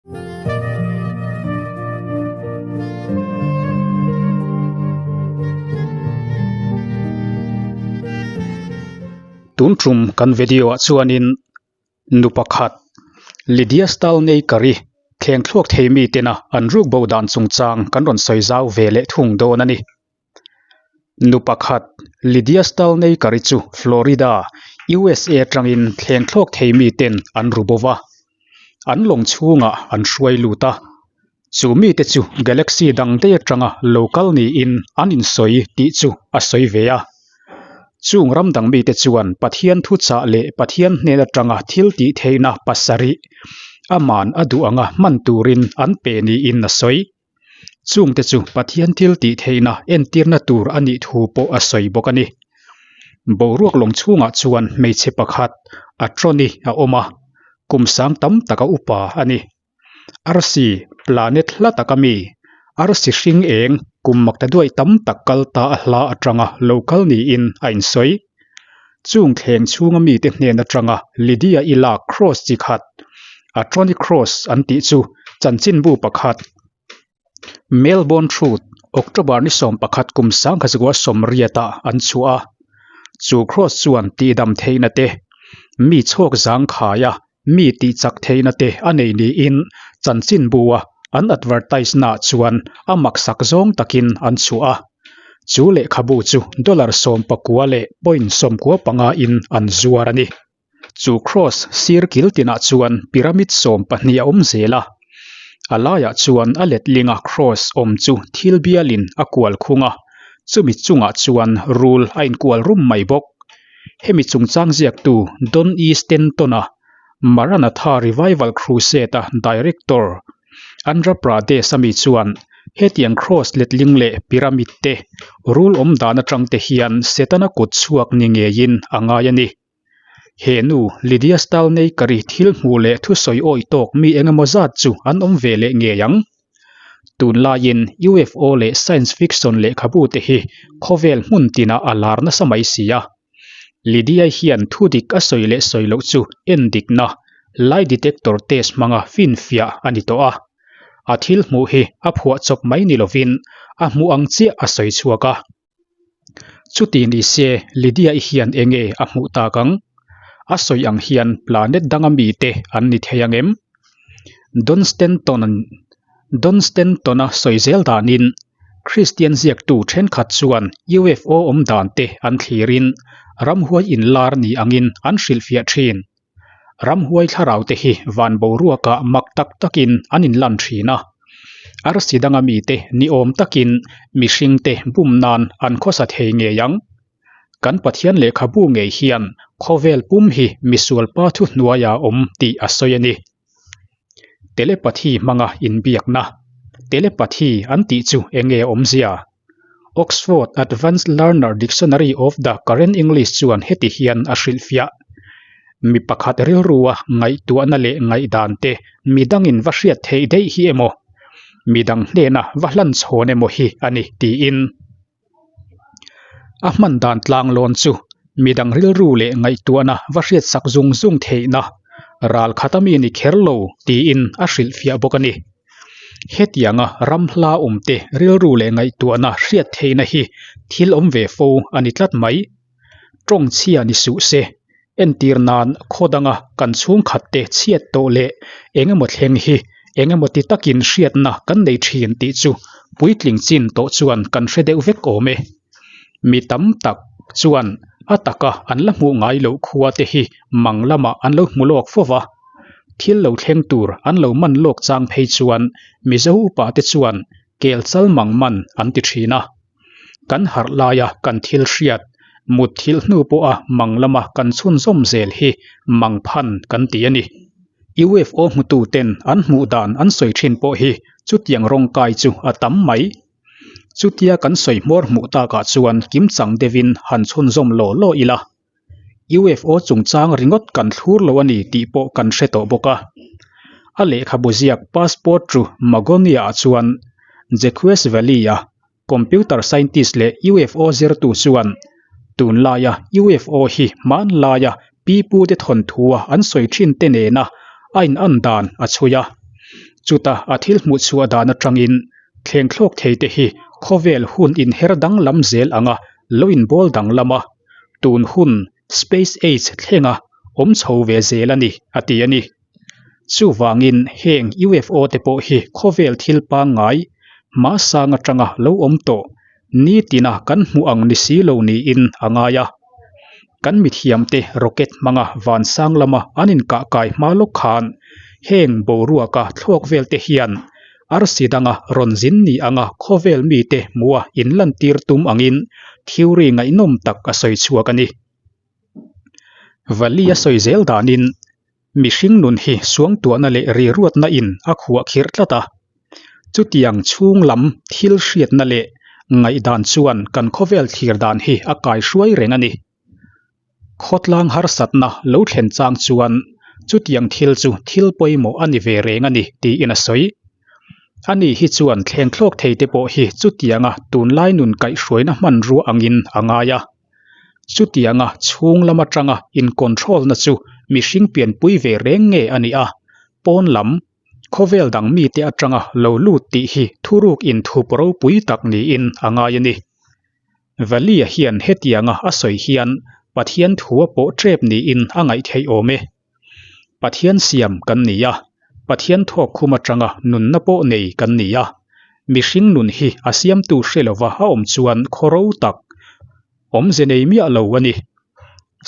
Tun tum kan video ah chuanin nu pakhat Lydia Stalnaker-i thleng thluak thei mi tena an ruk bo dan chungchang kan rawn sawi zau ve leh thung dawn a ni. Nu pakhat Lydia Stalnaker-i chu Florida, USA atangin thleng thlawk thei mi ten an ru bo va, an lawng chhungah an hruai lut a. Chu mite chu galaxy dang daih atanga lo kal niin an insawi tih chu a sawi ve a. Chung ram dang mite chuan Pathian thuchah leh Pathian hnen atanga thil tih theihna pasarih aman a duh anga hman turin an pe niin a sawi. Chungte chu Pathian thil tih theihna entirna tur a nih thu pawh a sawi bawk a ni. Boruak lawng chhungah chuan hmeichhe pakhat a tawni a awm a, kum sang tam taka upa a ni. Arsi, planet hla taka mi, arsi hring eng kum makta duai tam tak kal ta a hla atanga lo kal niin a insawi. Chung thleng chhunga mite hnen atanga Lydia i lak cross chi khat, Atroni Cross an tih chu chanchinbu pakhat, Melbourne Truth, October ni 11 kum 1980 ah an chhuah a. Chu cross chuan tihdam theihna te, mi chhawk zangkhai a mi tih chak theihna te a nei niin chanchinbu a an advertise naah chuan a maksak zawng takin an chhuah a. Chu lehkhabu chu dollar 19 leh point 95 in an zuar a ni. Chu cross sir kil tinah chuan pyramid 12 a awm zel a. A laiah chuan a letlinga cross awm chu thil bialin a kual khung a, chumi chungah chuan rul a inkual rum mai bawk. Hemi chungchang ziaktu Don E. Stanton-a Maranatha Revival Crusade-a director Andhra Pradesh-a mi chuan hetiang cross letling leh pyramid te rul awm dan atang te hian Setana kut chhuak ni ngeiin a ngai a ni. He nu Lydia Stalnaker-i thil hmuh leh thusawi awi tawk mi engemaw zat chu an awm ve leh ngei ang. Tunlaiin UFO leh science fiction lehkhabu te hi khawvel hmun tinah a lar nasa mai si a. Lydia hian thu dik a sawi leh sawi loh chu en dikna lie detector test hmanga finfiah a ni tawh a. A thil hmuh hi a phuah chawp mai ni lovin a hmuh ang chiah a sawi chhuak a. Chuti ni se Lydia i hian enge a hmuh tak ang? A sawi ang hian planet danga mite an ni thei ang em? Don Stanton-a'n Don Stanton-a sawi zel danin Kristian ziaktu thenkhat chuan UFO awm dan te an thlirin ramhuai inlar ni angin an hrilhfiah thin. Ramhuai thlarau te hi van boruakah mak tak takin an inlan thin a. Arsi danga mite ni awm takin mihring te bum nan an khawsa thei ngei ang. Kan Pathian lehkhabu ngei hian khawvel pum hi misual pa thuhnuaia awm tih a sawi a ni. Telepathy hmanga inbiakna, Telepathy an tih chu enge awmzia? Oxford Advanced Learner Dictionary of the Current English chuan heti hian a hrilhfiah, Mi pakhat rilrua ngaihtuahna leh ngaihdan te midangin va hriat theih daih hi emaw, midang hnena va hlan chhawn emaw hi a ni tiin. A hman dan tlang lawn chu midang rilru leh ngaihtuahna va hriatsak zung zung theihna ral khat ami ni kher lo tiin a hrilhfiah bawk a ni. Hetianga ram hla awmte rilru leh ngaihtuahna hriat theihna hi thil awm ve fo a ni tlat mai. Tawng chhia ni suh se, entir nan khaw danga kan chhungkhatte chhiat tawh leh eng emaw thleng hi eng emaw ti takin hriatna kan nei thin tih chu puitling chin tawh chuan kan hre deuh vek awm e. Mi tam tak chuan a taka an la hmuh ngai loh khua te hi mang lamah an lo hmu lawk fo va. Thil lo thleng tur an lo man lawk chang phei chuan Mizo upa te chuan kel chal mang man an ti thin a. Kan harh laia kan thil hriat, mut thil hnu pawha mang lama kan chhunzawm zel hi mang phan kan ti a ni. UFO hmutu ten an hmuh dan an sawi thin pawh hi chutiang rawng kai chu a tam mai. Chutia kan sawi hmawr hmuh takah chuan kimchang deuhin han chhunzawm law law ila. UFO chungchang ringawt kan thlur lo a ni tih pawh kan hre tawh bawk a. A lehkhabu ziak Passport to Magonia-ah chuan Jacques Valley-a computer scientist leh UFO zirtu chuan tunlaia UFO hi hmanlaia pipute thawnthua an sawi thin te nena a inan dan a chhui a. Chuta a thil hmuh chhuah dan atangin thleng thlawk thei te hi khawvel hun inher danglam zel anga lo inbawl danglam a, tun hun Space Age thlenga awm chho ve zel a ni, a ti a ni. Chuvangin heng UFO te pawh hi khawvel thil pangngai hmasang atanga lo awm tawh nitina kan hmuh ang ni si lo niin a ngai a. Kan mithiamte rocket hmanga vansang lama an inkah kai hma lawk khan heng boruaka thluak vel te hian arsi danga rawn zin ni anga khawvel mite hmuha inlantir tum angin theory ngaihnawm tak a sawi chhuak a ni. Valley a sawi zel danin Mihring nun hi suangtuahna leh riruatna in a khuah khirh tlat a. Chutiang chhung lam thil hriatna leh ngaihdan chuan kan khawvel thlir dan hi a kaihruai reng a ni. Khawtlang harsatna lo thlen chang chuan chutiang thil chu thil pawimawh a ni ve reng a ni tiin a sawi. Ani hi chuan thleng thlawk thei te pawh hi chutianga tunlai nun kaihhruaina hmanrua angin a ngai a. Chutianga chhung lam atanga in-control-na chu mihring pianpui ve reng nge a nih a, pawn lam, khawvel dang mite atanga lo lut tih hi thuruk inthup ropui tak niin a ngai a ni. Valley-a hian hetianga a sawi hian Pathian thua pawh tep niin a ngaih theih awm e. Pathian siam kan ni a, Pathian thawk khum atanga nunna pawh nei kan ni a. Mihring nun hi a siamtu hre lova a awm chuan khaw ro tak awmze nei miah lo a ni.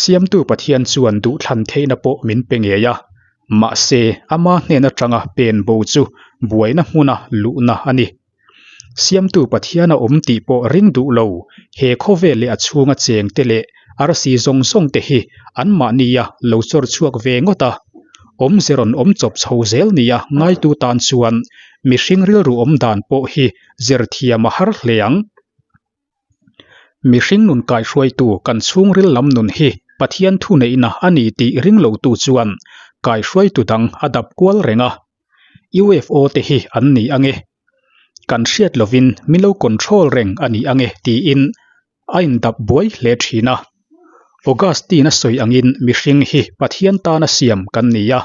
Siamtu Pathian chuan duhthlan theihna pawh min pe ngei a, mahse ama hnen atanga pen bo chu buaina hmuna luhna a ni. Siamtu Pathian a awm tih pawh ring duh lo, he khawvel leh a chhunga cheng te leh arsi zawng zawng te hi anmahnia lo chawr chhuak ve ngawt a. Awmze rawn awm chawp chho zel nia ngaitu tan chuan mihring rilru awm dan pawh hi zir thiam a har hle ang. Mihring nun kaihruaitu kan chhungril lam nun hi Pathian thuneihna a ni tih ring lotu chuan kaihruaitu dang a dap kual reng a. UFO te hi an ni ange. Kan hriat lovin min lo control reng a ni ange tiin a indap buai hle thin a. Augustine a sawi angin mihring hi Pathian tana siam kan ni a,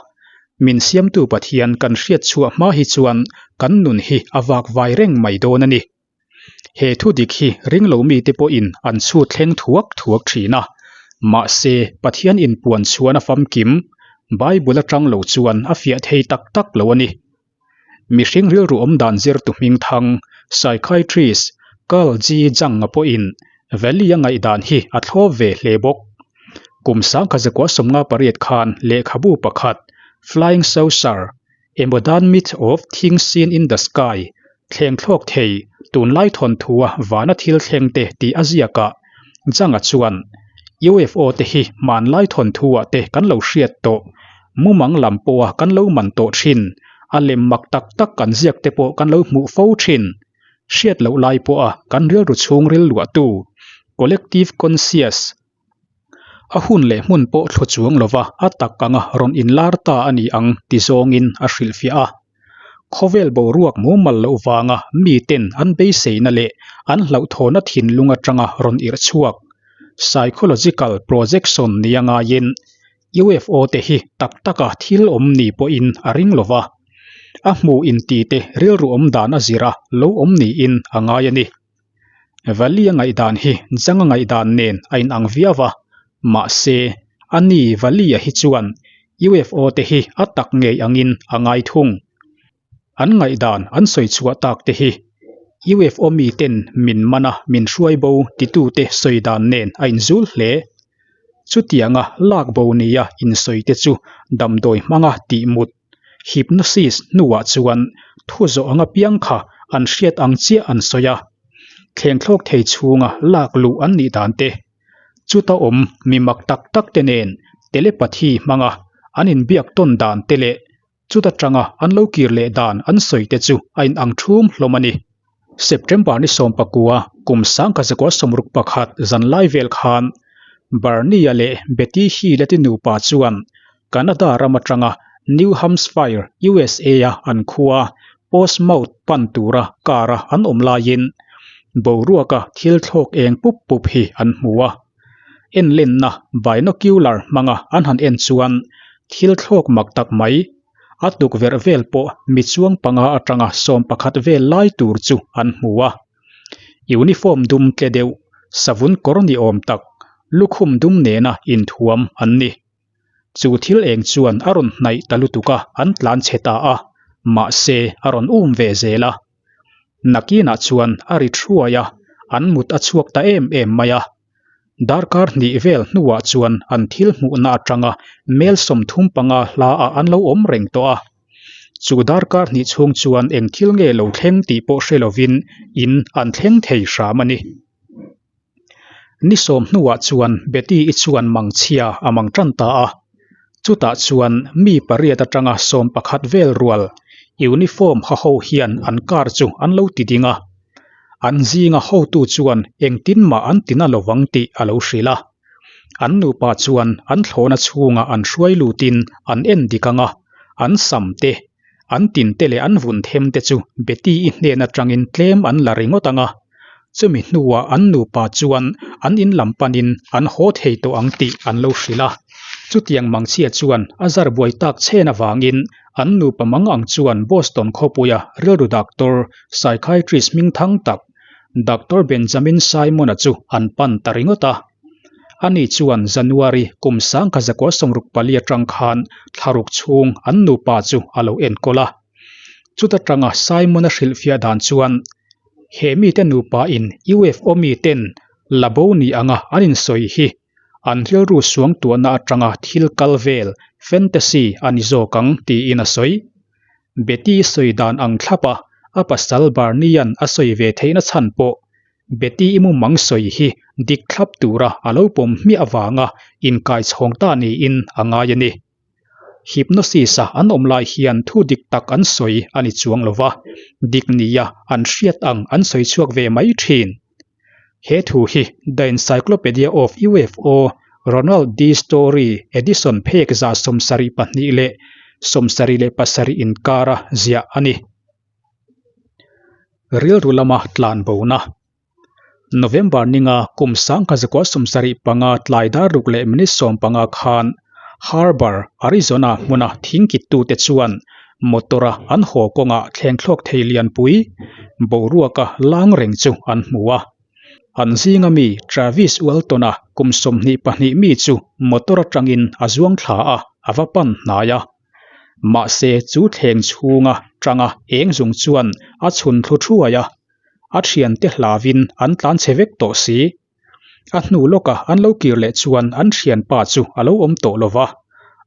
min siamtu Pathian kan hriat chhuah hma hi chuan kan nun hi a vakvai reng mai dawn a ni. He thu dik hi ringlo mite pawhin an chhut thleng thuak thuak thin a, mahse Pathian inpuan chhuan a famkim, Bible atang lo chuan a fiah thei tak tak lo a ni. Mihring rilru awm dan zirtu hmingthang, psychiatrist, Carl G. Jung-a pawhin Valley-a ngaihdan hi a thlawp ve hle bawk. Kum 1958 khan lehkhabu pakhat, Flying Saucer, A modern myth of things seen in the sky, thleng thlawk thei, tunlai thawnthua vana thil thleng te tih a ziak a, Janga chuan, UFO te hi hmanlai thawnthuah te kan lo hriat tawh, mumang lam pawha kan lo man tawh thin, a lem mak tak tak kan ziak te pawh kan lo hmuh fo thin. Hriat loh lai pawha kan rilru chhungril luahtu, collective conscious, A hun leh hmun pawh thlu chuang lova a tak anga rawn inlar ta a ni ang ti zawngin a hrilhfiah a. Khawvel boruak mumal loh vanga miten an beiseina leh an hlauhthawna thinlung atanga rawn irh chhuak, psychological projection nia ngaiin UFO te hi tak taka thil awm ni pawhin a ring lova, a hmu intite rilru awm dan a zira lo awm niin a ngai a ni. Valley-a ngaihdan hi Jang-a ngaihdan nen a inang viau a, mahse, ani Valley-a hi chuan UFO te hi a tak ngei angin a ngai thung. An ngaihdan an sawi chhuah tak te hi UFO miten min man a min hruai bo titute sawi dan nen a inzul hle. Chutianga lak bo nia insawi te chu damdawi hmanga tihmut Hypnosis hnuah chuan thu zawh anga piang kha an hriat ang chiah an sawi a, thleng thlawk thei chhunga lak luh an nih dan te, chuta awm mi mak tak tak te nen telepathy hmanga an inbiak tawn dan te leh chuta tanga an lo kir leh dan an sawi te chu a inang thum hlawm a ni. September ni 19 kum 1961 zan lai vel khan Barney-a leh Betty Hill-a te nupa chuan Canada ram atanga New Hampshire, USA-a an khua Portsmouth pan tura car-a an awm laiin boruaka thil thlawk eng pup pup hi an hmu a. Enlenna binocular hmanga an han en chuan thil thlawk mak tak mai. A tukverh vel pawh mi chuang panga atanga 11 vel lai tur chu an hmu a. Uniform dum tle deuh, savun kawr ni awm tak, lukhum dum nena inthuam an ni. Chu thil eng chuan a rawn hnaih ta lutuk a, an tlan chhe ta a, mahse a rawn um ve zel a. Nakinah chuan a ri thuai a, an mut a chhuak ta em em mai a. Darkar hnih vel hnuah chuan an thil hmuhna atanga mel 35 hlaah an lo awm reng tawh a. Chu darkar hnih chhung chuan eng thil nge lo thleng tih pawh hre lovin in an thleng thei hram a ni. Ni sawm hnuah chuan Betty-i chuan mangchhia a mang tan ta a. Chutah chuan mi pariat atanga 11 vel rual uniform ha ho hian an car chu an lo ti ding a. An zinga hotu chuan engtin mah an tina lovang tih a lo hrilh a. An nupa chuan an thlawhna chhungah an hruai lutin an en dik ang a, an sam te, an tinte leh an vun them te chu Betty-i hnen atangin tlem an la ringawt ang a. Chumi hnuah an nupa chuan an in lam panin an haw thei tawh ang tih an lo hrilh a. Chutiang mangchhia chuan a zar buai tak chhen avangin an nupa mang ang chuan Boston khawpuia rilru doctor, psychiatrist hmingthang tak, Doctor Benjamin Simon-a chu an pan ta ringawt a. Ani chuan January kum 1964 atang khan thlaruk chhung an nupa chu a lo enkawl a. Chuta tanga Simon-a hrilhfiah dan chuan he mite nupa in UFO miten la bo ni anga an insawi hi an rilru suangtuahna atanga thil kal vel, fantasy, a ni zawk ang tiin a sawi. Betty sawi dan ang thlap a, a pasal Barney-a'n a sawi ve theihna chhan pawh Betty-i mumang sawi hi dik thlap tura a lo pawm hmiah avanga inkaichhawng ta niin a ngai a ni. Hypnosis-a an awm lai hian thu dik tak an sawi a ni chuang lo va, dik nia an hriat ang an sawi chhuak ve mai thin. He thu hi The Encyclopedia of UFO, Ronald D. Story edition phek 72 leh 77 inkara ziah a ni. Rilru lama tlanbona. November ninga kum 1975 tlai dar ruk leh minute 15 khan Harbor, Arizona hmuna thingkittute chuan motor-a an haw kawngah thleng thlawk thei lianpui boruaka lang reng chu an hmu a. An zinga mi Travis Walton-a kum 22 mi chu motor atangin a zuang thla a, a va pan hnai a. Mahse chu thleng chhunga tanga eng zung chuan a chhun thlu thuai a, a thiante hlavin an tlan chhe vek tawh si. A hnu lawka an lo kir leh chuan an thianpa chu a lo awm tawh lova,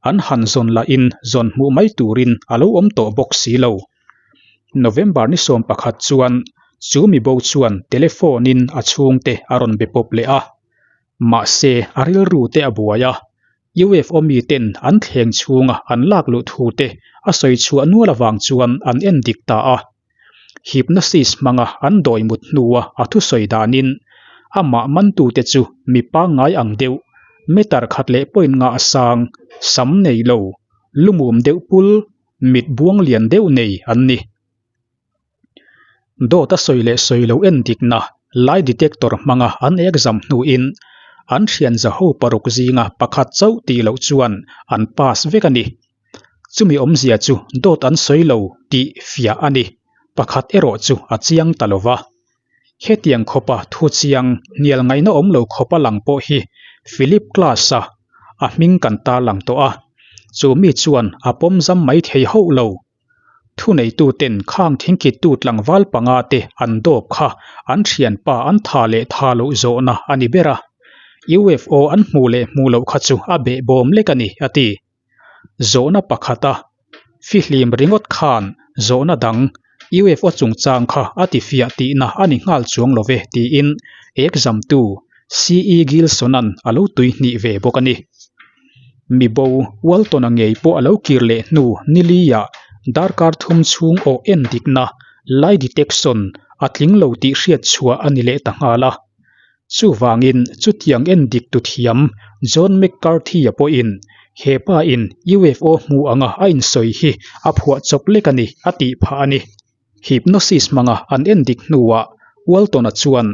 an han zawn lahin zawn hmuh mai turin a lo awm tawh bawk si lo. November ni 11 chuan chu mibo chuan telephone-in a chhungte a rawn be pawp leh a, mahse a rilru te a buai a, UFO miten an thleng chhunga an lak luh thu te a sawi chhuah nual avang chuan an en dik ta a. Hypnosis hmanga an dawi mut hnua a thusawi danin amah mantute chu mi pangngai ang deuh, meter khat leh point nga a sang, sam nei lo, lumum deuh pul, mit buang lian deuh nei an ni. Dawt a sawi leh sawi lo en dikna lie detector hmanga an exam hnuin an thian zaho paruk zinga pakhat chauh tih loh chuan an pass vek a ni. Chumi awmzia chu dawt an sawi lo tih fiah a ni. Pakhat erawh chu a chiang ta lo va. Hetiang khawpa thu chiang hnial ngaihna awm lo khawpa lang pawh hi Philip Glass-a a hming kan tarlang tawh a, chu mi chuan a pawm zam mai thei hauh lo. Thuneituten khang thingkittu tlangval panga te an dawp kha an thianpa an tha leh tha loh zawhna a ni ber a. UFO an hmuh leh hmuh loh kha chu a behbawm lek a ni, a ti. Zawhna pakhata fihlim ringawt khan zawhna dang UFO chungchang kha a tifiah tihna a ni nghal chuang lo ve tiin exam-tu CE Gilson-a'n a lo tuihnih ve bawk a ni. Mibo Walton-a ngei pawh a lo kir leh hnu niliah darkar thum chhung awh en dikna lie detection a tling lo tih hriat chhuah a ni leh ta nghal a. Chuvangin chutiang en dik tu thiam John McCarthy-a pawhin he pa in UFO hmu anga a insawi hi a phuah chawp lek a ni a tih phah a ni. Hypnosis hmanga an en dik hnuah Walton-a chuan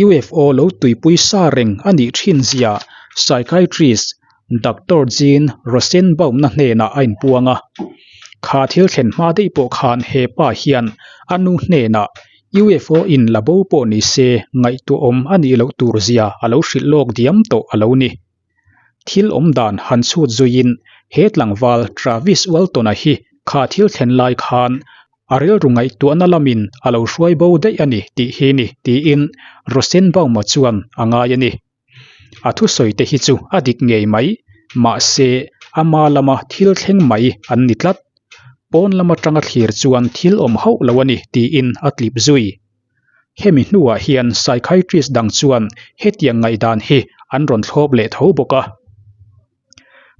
UFO lo tuipui sa reng a nih thin zia psychiatrist Doctor Jean Rosenbaum-na hnenah a inpuang a. Kha thil thlen hma daih pawh khan he pa hian a nu hnenah UFO in la bo pawh ni se ngaihtuahawm a nih loh tur zia a lo hrilh lawk diam tawh a lo ni. Thil awm dan han chhut zuiin he tlangval Travis Walton-a hi kha thil thlen lai khan a rilru ngaihtuahna lamin a lo hruai bo daih a ni tih hi ni tiin Rosenbaum-a chuan a ngai a ni. A thusawi te hi chu a dik ngei mai, mahse ama lama thil thleng mai an ni tlat. Pawn lam atanga thlir chuan thil awm hauh lo a ni tiin a tlip zui. Hemi hnuah hian psychiatrist dang chuan hetiang ngaihdan hi an rawn thlawp leh tho bawk a.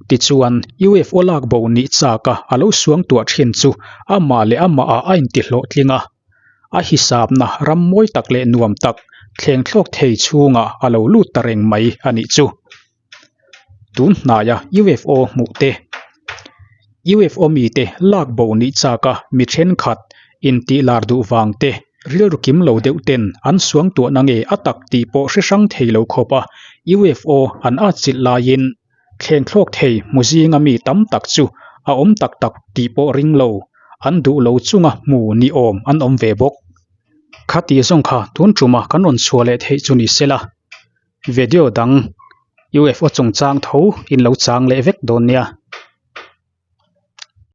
Tichuan, UFO lak bo nih chaka a lo suangtuah thin chu amah leh amahah a intihlawhtling a. A hisapna ram mawi tak leh nuam tak thleng thlawk thei chhungah a lo lut ta reng mai a nih chu. Tun hnaia UFO hmuh te, UFO mite lak bo nih chaka mi thenkhat intih lar duh vang te, rilru kim lo deuh ten an suangtuahna nge a tak tih pawh hre hrang thei lo khawp a UFO an atchilh laiin thleng thlawk thei hmu zinga mi tam tak chu a awm tak tak tih pawh ring lo, an duh lo chunga hmu ni awm an awm ve bawk. Khati zawng kha tun tuma kan rawn chhuah leh theih chu ni sela. Video dang UFO chungchang tho in lo chang leh vek dawn nia.